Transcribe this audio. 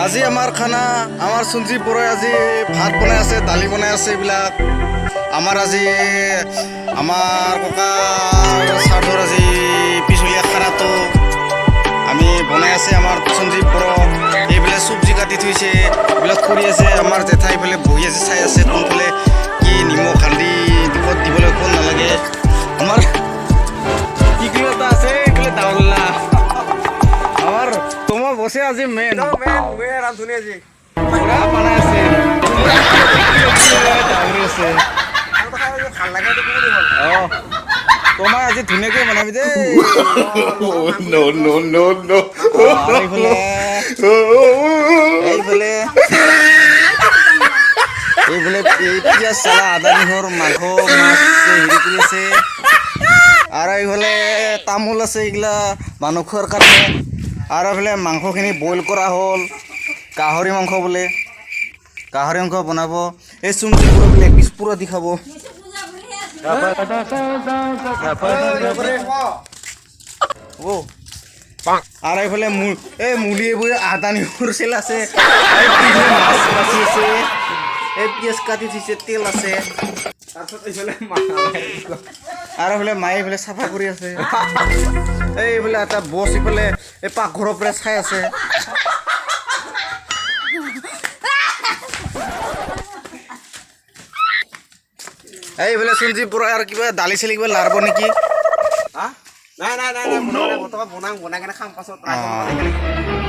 আজি আমাৰ খানা, আমাৰ সঞ্জীৱ বৰাই আজি ভাত বনাই আছে, দালি বনাই আছে এইবিলাক। আমাৰ আজি আমাৰ ককাৰ শ্ৰাদ্ধৰ আজি পিছলীয়া খানাটো আমি বনাই আছে। আমাৰ সঞ্জীৱ বড়ো এইবিলাক চব্জি কাটি থৈছে, এইবিলাক কৰি আছে। আমাৰ জেঠাই এইফালে বহি আছে, চাই আছে কোনফালে কি নিমখ হালধি ক'ত দিব লাগে, ক'ত নালাগে। আমাৰ টিকলু এটা আছে এইফালে, দাউল্লা। আমাৰ তোমাৰ বসে আজি মেইন পুৰা বনাই আছে, দাউৰি আছে। অ, তোমাৰ আজি ধুনীয়াকে বনাবি দেই। No, no, no, no. আৰু এইফালে এইফালে এইফালে এই পিঁয়াজ চালা, আদা নহৰু, মাংস মাছ হেৰি কৰি আছে। আৰু এইফালে তামোল আছে, এইগিলা মানুহ খোৱাৰ কাৰণে। আৰু এইফালে মাংসখিনি বইল কৰা হ'ল, গাহৰি মাংস বোলে, গাহৰি মাংস বনাব। এই চুমচি পুৰা লেগ পিচ পুৰা দি খাব। অ, আৰু এইফালে এই মুলি, এইবোৰ আদা নহৰু চেল আছে। এই পিছে মাছ বাচি আছে, এই পিঁয়াজ কাটি থৈছে, তেল আছে। আৰু এইফালে মায়ে এইফালে চাফা কৰি আছে। এইফালে এটা বছ ইফালে এই পাকঘৰৰ পৰা চাই আছে। এইফালে সঞ্জীৱ বৰা আৰু কিবা দালি চালি কিবা লাৰব নেকি? নাই নাই নাই নাই, বনাম, বনাই কেনে খাম পাছত। অ।